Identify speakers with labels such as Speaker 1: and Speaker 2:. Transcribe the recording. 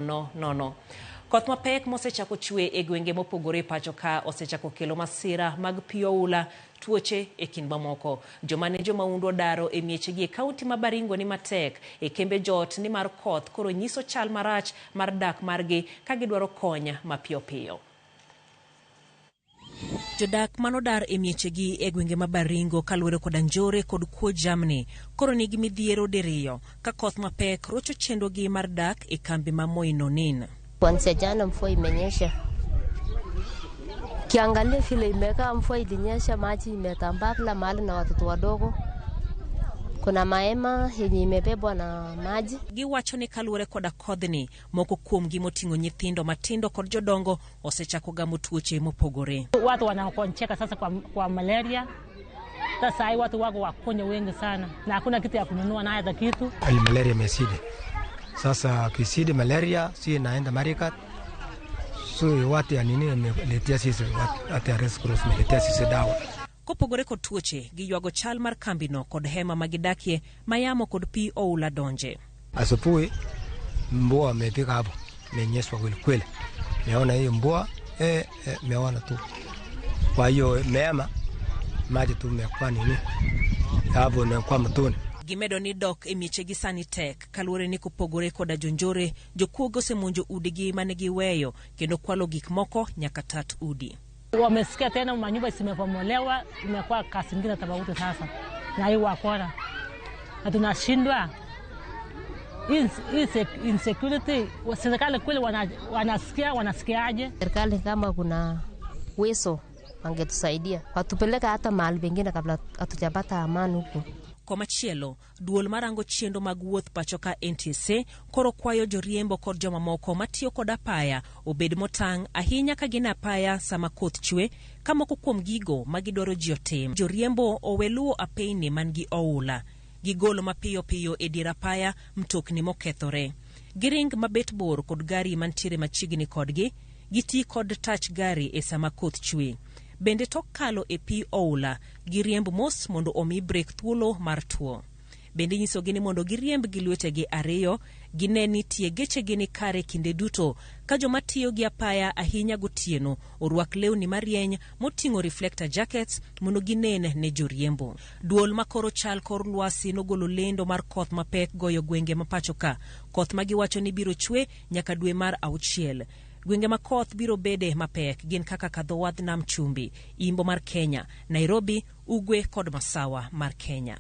Speaker 1: Nono nono. Koth mapek mosechako chwe e gwenge mopogore e pacho ka osechako kelo masira mag pi oula, tuoche e kind mamoko. Joma ne jomahundu odaro e miechegi e kaunti ma Baringo ni matek e kembe joot nimar koth koro nyiso chal marach mar dak margi ka gidwaro kony mapiyo piyo. Jodak manodar e miechegi e gwenge ma Baringo kaluwore koda njore kod kuo jamni koro nigi midhiero diriyo ka koth mapek rocho chenrogi mar dak e kambi ma Moinonin.
Speaker 2: Kuanzia jana mvua imenyesha, kiangalia vile imekaa, mvua ilinyesha, maji imetambaa kila mahali na watoto wadogo. Kuna mahema yenye imebebwa na maji.
Speaker 1: Giwacho ni kaluwore koda kodhni, moko kuomgi moting'o nyithindo matindo kod jodongo osechako gamo tuoche mopogore.
Speaker 3: Watu wanagonjeka sasa kwa malaria. Sasa hii watu wako wagonjwa wengi sana na hakuna kitu ya kununua na hata kitu.
Speaker 4: Hali malaria imezidi. Sasa kizidi malaria si naenda Marikat. So watu ya nini imeletea sisi watu ya Red Cross imeletea sisi dawa.
Speaker 1: Kopogore kod tuoche, giywago chal mar kambino kod hema ma gidakie ma yamo kod pi oula donje.
Speaker 4: Asubuhi mvua imefika hapo, imenyesha kweli kweli. Meona hiyo mvua meona tu. Kwa hiyo mema maji tu imekuwa nini hapo na kwa mtoni.
Speaker 1: Gimedo ni dok e miechegi sani tek kaluwore ni kopogore koda jonjore, jokuoge osemonjo udigi mane giweyo kendo kwalo gik moko nyaka tat udi.
Speaker 3: Wamesikia tena manyumba zimebomolewa, imekuwa kazi ingine tofauti sasa na hii wakora, na tunashindwa hii insecurity. Serikali kweli wanasikia, wanasikiaje?
Speaker 2: Serikali kama kuna uwezo wangetusaidia watupeleka hata mahali pengine kabla hatujapata amani huko.
Speaker 1: Komachielo, duol marango chenro mag wuoth pacho ka NTSA koro kwayo joriembo kod jomamoko matiyo kod apaya obed motang' ahinya ka gin e apaya sama koth chwe, ka moko kuom gigo ma gidwaro ji otim. Joriembo owe luwo apeyni man gi oula. Gigol mapiyo piyo e dier apaya mtokni mokethore. Giring mabet bor kod gari mantiere machiegni kodgi. Giti kod tach gari e sama koth chwe. Bende tok kalo e pi oula, giriemb mos mondo omi brek thuolo mar two. Bende inyisogi ni mondo giriemb gi lwetegi ariyo, gine ni tie gechegi ni kare kinde duto, ka joma tiyo gi apaya ahinya gotieno orwak lewni marieny moting'o reflector jackets mondo ginen ne joriembo. Duol makoro chal kor lwasi nogolo lendo mar koth mapek goyo gwenge ma pacho ka. Koth ma giwacho ni biro chwe nyaka dwe mar auchiel. Gwenge ma koth biro bede mapek gin kaka Kadhowadh Nam Chumbi, Imbo mar Kenya, Nairobi, Ugwe kod Masawa mar Kenya.